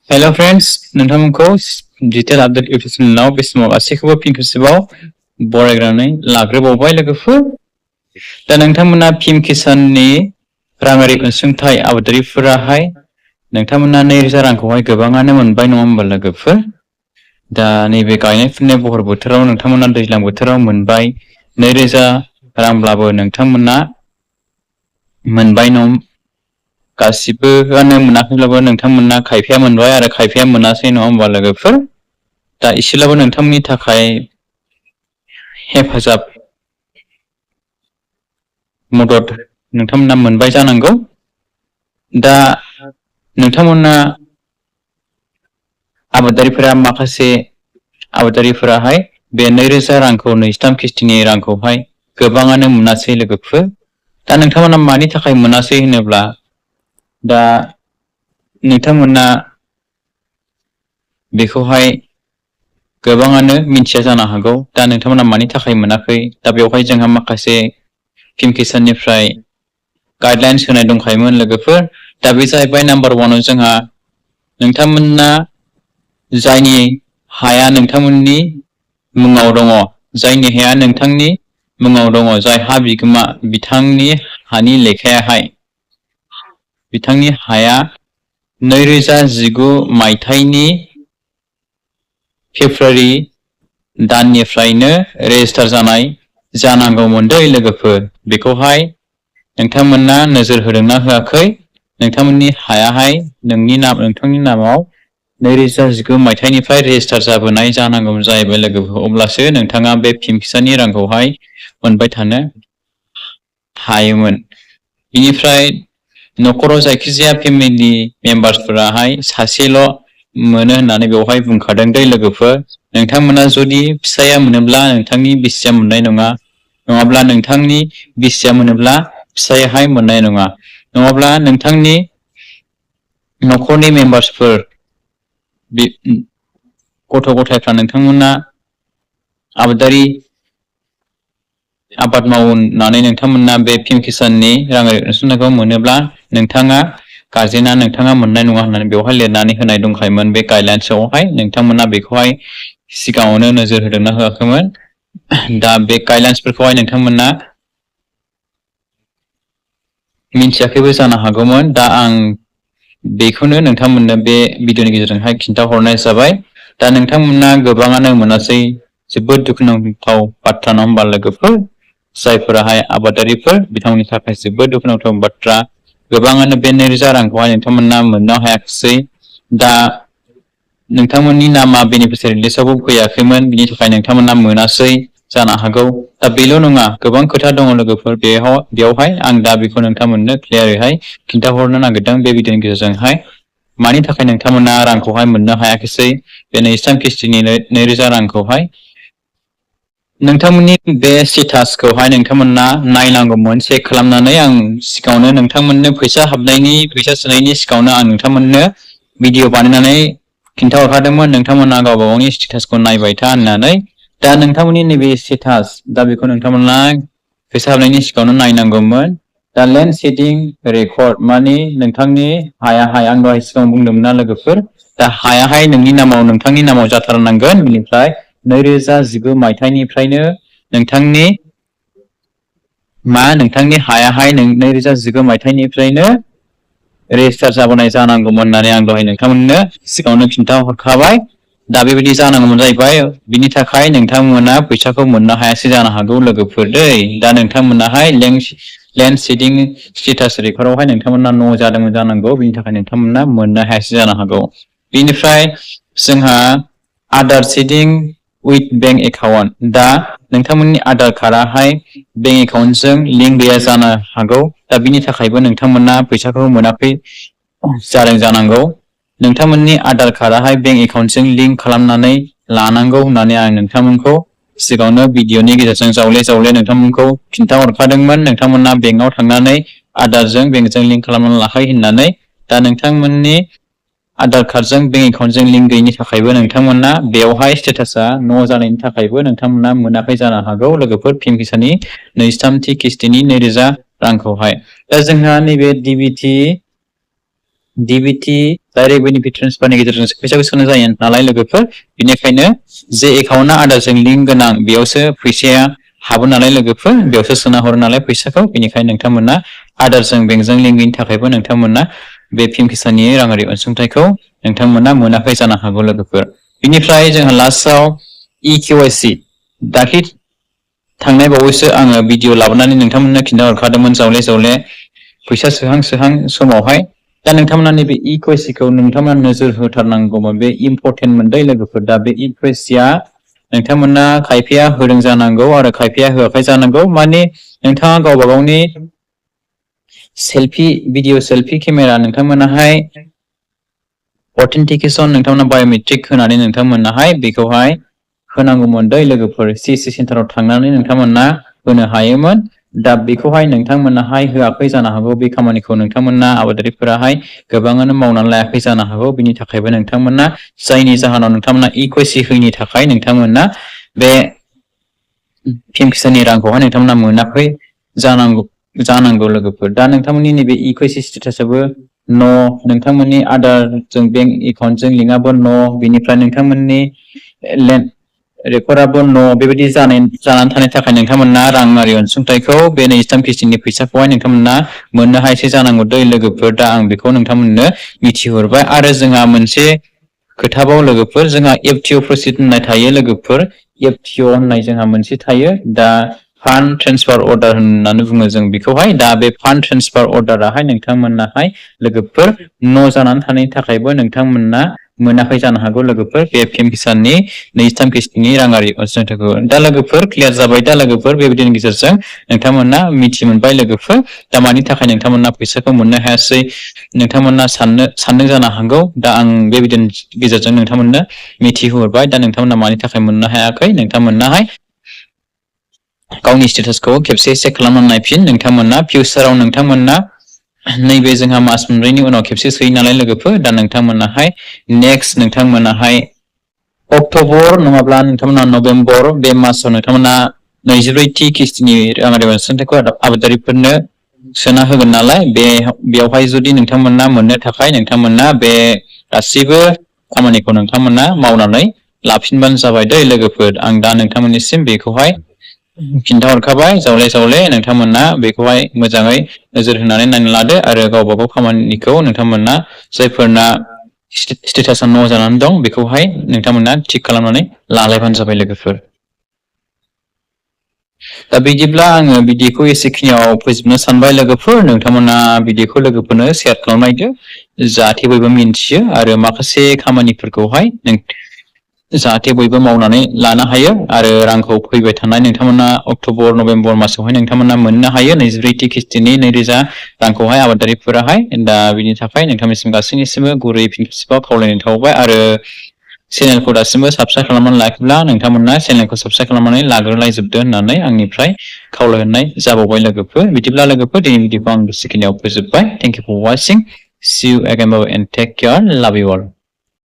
Hello friends, नोंथांमोनखौ digital update YouTube चेनेलाव बे समाव गासैखौबो फिन खेबसेबाव बरायग्रोनानै लाग्रोबावबाय लोगोफोर। दा नोंथांमोना पिएम किसाननि राङारि अनसुंथाइ आबादारिफोराहाय नोंथांमोना 2000 रांखौहाय गोबाङानो मोनबाय नङा होमबा लोगोफोर। दा नैबे गायनाय फुनाय बहर बोथोराव नोंथांमोना दैज्लां बोथोराव मोनबाय 2000 रांब्लाबो नोंथांमोना मोनबाय नङा गासिबोआनो मोनाखैब्लाबो नोंथांमोना खायफाया मोनबाय आरो खायफाया मोनासै नङा होमबा लोगोफोर। दा एसेब्लाबो नोंथांमोननि थाखाय हेफाजाब मदद नोंथांमोना मोनबाय जानांगौ। दा नोंथांमोना आबादारिफोरा माखासे आबादारिफोराहाय बे 2000 रांखौ 23 किस्तिनि रांखौहाय गोबाङानो मोनासै लोगोफोर। दा नोंथांमोना मानि थाखाय मोनासै होनोब्ला दा नोंथांमोना बेखौहाय गोबाङानो मिन्थिया जानो हागौ। दा नोंथांमोना मानि थाखाय मोनाखै दा बेवहाय जोंहा माखासे पिएम किसाननिफ्राय गाइडलाइन्स होनाय दंखायोमोन लोगोफोर। दा बे जाहैबाय नाम्बार 1आव जोंहा नोंथांमोना जायनि हाया नोंथांमोननि मुङाव दङ, जायनि हाया नोंथांनि मुङाव दङ, जाय हा बिगोमा बिथांनि हानि लेखायाहाय बिथांनि हाया 2019 मायथाइनि फेब्रुवारि दाननिफ्रायनो रेजिस्टार जानाय जानांगौमोन दै लोगोफोर। बेखौहाय नोंथांमोना नोजोर होदोंना होआखै। नोंथांमोननि हायाहाय नोंथांनि नामाव 2019 मायथाइनिफ्राय रेजिस्टार जाबोनाय जानांगौ जाहैबाय लोगोफोर। अब्लासो नोंथाङा बे पिएम किसाननि रांखौहाय मोनबाय थानो हायोमोन। बिनिफ्राय न'खराव जायखिजाया फेमिलि मेम्बार्सफोराहाय सासेल' मोनो होननानै बेवहाय बुंखादों दै लोगोफोर। नोंथांमोना जुदि फिसाया मोनोब्ला नोंथांनि बिसिया मोननाय नङा, नङाब्ला नोंथांनि बिसिया मोनोब्ला फिसायाहाय मोननाय नङा, नङाब्ला नोंथांनि न'खरनि मेम्बार्सफोर गथ' गथायफ्रा नोंथांमोना आबादारि आबाद मावनानै नोंथांमोना बे पिएम किसाननि राङारि अनसुंथाइखौ मोनोब्ला नोंथाङा गारजेना नोंथाङा मोननाय नङा होननानै बेवहाय लिरनानै होनाय दंखायोमोन बे गाइडलाइन्सआवहाय। नोंथांमोना बेखौहाय सिगाङावनो नोजोर होदोंना होआखैमोन। दा बे गाइडलाइन्सफोरखौहाय नोंथांमोना मिन्थियाखैबो जानो हागौमोन। दा आं बेखौनो नोंथांमोननो बे भिडिअनि गेजेरजोंहाय खिन्थाहरनाय जाबाय। दा नोंथांमोना गोबाङानो मोनासै, जोबोद दुखुनांथाव बाथ्रा नङा होमबा लोगोफोर। जायफोराहाय आबादारिफोर बिथांमोननि थाखाय जोबोद दुखुनांथाव बाथ्रा। गोबाङानो बे 2000 रांखौहाय नोंथांमोना मोननो हायाखिसै। दा नोंथांमोननि नामा बेनिफिसियारि लिस्टआवबो फैयाखैमोन, बिनि थाखाय नोंथांमोना मोनासै जानो हागौ। दा बेल' नङा, गोबां खोथा दङ लोगोफोर बेवहाय आं दा बेखौ नोंथांमोननो क्लियारैहाय खिन्थाहरनो नागिरदों बे भिडिअनि गेजेरजोंहाय। मानि थाखाय नोंथांमोना रांखौहाय मोननो हायाखिसै बे 23 किस्तिनि 2000 रांखौहाय। नोंथांमोननि बे स्टेटासखौहाय नोंथांमोना नायनांगौमोन चेक खालामनानै। आं सिगाङावनो नोंथांमोननो फैसा सोनायनि सिगाङावनो आं नोंथांमोननो भिडिअ बानायनानै खिन्थाहरखादोंमोन नोंथांमोना गावबा गावनि स्टेटासखौ नायबाय था होननानै। दा नोंथांमोननि नैबे स्टेटास, दा बेखौ नोंथांमोना फैसा हाबनायनि सिगाङावनो नायनांगौमोन। दा लेन्ड सेटिं रेकर्ड माने नोंथांनि हायाहाय, आं दहाय सिगाङाव बुंदोंमोन ना लोगोफोर, दा हायाहाय नोंथांनि नामाव जाथारनांगोन। बिनिफ्राय 2019 मायथाइनिफ्रायनो नोंथांनि हायाहाय 2019 मायथाइनिफ्रायनो रेजिस्टार जाबोनाय जानांगौमोन होननानै आं दहाय नोंथांमोननो सिगाङावनो खिन्थाहरखाबाय। दा बेबायदि जानांगौमोन जाहैबाय। बिनि थाखाय नोंथांमोना फैसाखौ मोननो हायासै जानो हागौ लोगोफोर दै। दा नोंथांमोनाहाय लेन्ड सेटिं स्टेटास रेकर्डआवहाय नोंथांमोना न' जादोंमोन जानांगौ, बिनि थाखाय नोंथांमोना मोननो हायासै जानो हागौ। बेनिफ्राय जोंहा Aadhaar setting with bank account. दा नोंथांमोननि आधार कार्डआहाय बेंक एकाउन्टजों लिंक गैया जानो हागौ। दा बिनि थाखायबो नोंथांमोना फैसाखौ मोनाखै जादों जानांगौ। नोंथांमोननि आधार कार्डआहाय बेंक एकाउन्टजों लिंक खालामनानै लानांगौ होननानै आं नोंथांमोनखौ सिगाङावनो भिडिअनि गेजेरजों जावले नोंथांमोनखौ खिन्थाहरखादोंमोन। नोंथांमोना बेंकआव थांनानै आधारजों बेंकजों लिंक खालामनानै लाखायो होननानै। दा नोंथांमोननि आधार कार्डजों बेंक एकाउन्टजों लिंक गैयिनि थाखायबो नोंथांमोना बेवहाय स्टेटासा न' जानायनि थाखायबो नोंथांमोना मोनाखै जानो हागौ लोगोफोर पिएम किसाननि 23 किस्तिनि 2000 रांखौहाय। दा जोंहा नैबे DBT DBT डाइरेक्ट बेनिफिट ट्रेन्सफारनि गेजेरजों फैसाखौ सोनो जायो नालाय लोगोफोर बेनिखायनो जे एकाउन्टआ आदारजों लिंक गोनां बेयावसो फैसाया हाबो नालाय लोगोफोर बेयावसो सोना हरो नालाय फैसाखौ बेनिखायनो नोंथांमोना आदारजों बेंकजों लिंक गैयिनि थाखायबो नोंथांमोना बे PM किसाननि राङारि अनसुंथाइखौ नोंथांमोना मोनाखै जानो हागौ लोगोफोर बिनिफ्राय जोंहा लास्टआव EKYC दाख्लि थांनाय बावैसो आङो भिडिअ लाबोनानै नोंथांमोननो खिन्थाहरखादोंमोन जावले जावले फैसा सोहां समावहाय दा नोंथांमोना नैबे EKYC खौ नोंथांमोना नोजोर होथारनांगौमोन बे इम्परटेन्ट मोनदै लोगोफोर दा बे EKYC आ नोंथांमोना खायफाया होदों जानांगौ आरो खायफाया होआखै जानांगौ माने नोंथाङा गावबा गावनि भिडिअ सेल्फि केमेरा नोंथांमोनाहाय अथेन्टिकेसन नोंथांमोना बाय'मेट्रिक होनानै नोंथांमोनाहाय बेखौहाय होनांगौमोन दै लोगोफोर CSC सेन्टाराव थांनानै नोंथांमोना होनो हायोमोन दा बेखौहाय नोंथांमोनाहाय होआखै जानो हागौ बे खामानिखौ नोंथांमोना आबादारिफोराहाय गोबाङानो मावनानै लायाखै जानो हागौ बिनि थाखायबो नोंथांमोना जायनि जाहोनाव नोंथांमोना EKYC होयिनि थाखाय नोंथांमोना बे PM किसाननि रांखौहाय नोंथांमोना मोनाखै जानांगौ लोगोफोर दा नोंथांमोननि नैबे EKYC स्टेटासआबो न' नोंथांमोननि आदारजों बेंक एकाउन्टजों लिंकआबो न' बेनिफ्राय नोंथांमोननि लेन्ड रेकर्डआबो न' बेबायदि जानानै थानायनि थाखाय नोंथांमोना राङारि अनसुंथाइखौ बे 23 किस्तिनि फैसाखौहाय नोंथांमोना मोननो हायासै जानांगौ दै लोगोफोर दा आं बेखौ नोंथांमोननो मिथिहरबाय आरो जोंहा मोनसे खोथाबाव लोगोफोर जोंहा FTO प्रसिड होननाय थायो लोगोफोर FTO होननाय जोंहा मोनसे थायो दा फान्ड ट्रेन्सफार अर्डार होननानै बुङो जों बेखौहाय दा बे फान्ड ट्रेन्सफार अर्डाराहाय नोंथांमोनाहाय लोगोफोर न' जानानै थानायनि थाखायबो नोंथांमोना मोनाखै जानो हागौ लोगोफोर बे PM किसाननि 23 किस्तिनि राङारि अनसुंथाइखौ दा लोगोफोर क्लियार जाबाय दा लोगोफोर बे भिडिअनि गेजेरजों नोंथांमोना मिथि मोनबाय लोगोफोर दा मानि थाखाय नोंथांमोना फैसाखौ मोननो हायासै नोंथांमोना सानदों जानो हागौ दा आं बे भिडिअनि गेजेरजों नोंथांमोननो मिथिहोहरबाय दा नोंथांमोना मानि थाखाय मोननो हायाखै नोंथांमोनाहाय गावनि स्टेटासखौ खेबसे चेक खालामनानै नायफिन नोंथांमोना फिउचाराव नोंथांमोना नैबे जोंहा मास मोनब्रैनि उनाव खेबसे सोयो नालाय लोगोफोर दा नोंथांमोनाहाय नेक्स्ट नोंथांमोनाहाय अक्ट'बर नङाब्ला नोंथांमोना नभेम्बर बे मासाव नोंथांमोना 24थि किस्तिनि राङारि अनसुंथाइखौ आबादारिफोरनो सोना होगोन नालाय बेयावहाय जुदि नोंथांमोना मोननो थाखाय नोंथांमोना बे गासैबो खामानिखौ नोंथांमोना मावनानै लाफिनबानो जाबाय दै लोगोफोर आं दा नोंथांमोननिसिम बेखौहाय खिन्थाहरखाबाय जावले जावले नोंथांमोना बेखौहाय मोजाङै नोजोर होनानै नायना लादो आरो गावबा गाव खामानिखौ नोंथांमोना जायफोरना स्टेटासा न' जानानै दं बेखौहाय नोंथांमोना थिक खालामनानै लालायबानो जाबाय लोगोफोर दा बिदिब्ला आङो भिडिअखौ एसेखिनियाव फोजोबनो सानबाय लोगोफोर नोंथांमोना भिडिअखौ लोगोफोरनो शेयार खालामनायदो जाहाथे बयबो मिन्थियो आरो माखासे खामानिफोरखौहाय जाहाथे बयबो मावनानै लानो हायो आरो रांखौ फैबाय थानाय नोंथांमोना अक्ट'बर नभेम्बर मासावहाय नोंथांमोना मोननो हायो 24थि किस्तिनि 2000 रांखौहाय आबादारिफोराहाय दा बिनि थाखाय नोंथांनिसिम गासैनिसिमबो गुरै फिन खेबसेबाव खावलायनाय थाबाय आरो चेनेलखौ दासिमबो साबस्क्राइब खालामनानै लायाखैब्ला नोंथांमोना चेनेलखौ साबस्क्राइब खालामनानै लाग्रोलायजोबदो होननानै आंनिफ्राय खावलायहरनाय जाबावबाय लोगोफोर बिदिब्ला लोगोफोर दिनैनि भिडिअखौ आं बेखिनियाव फोजोबबाय thank you for watching see you again and take care love you all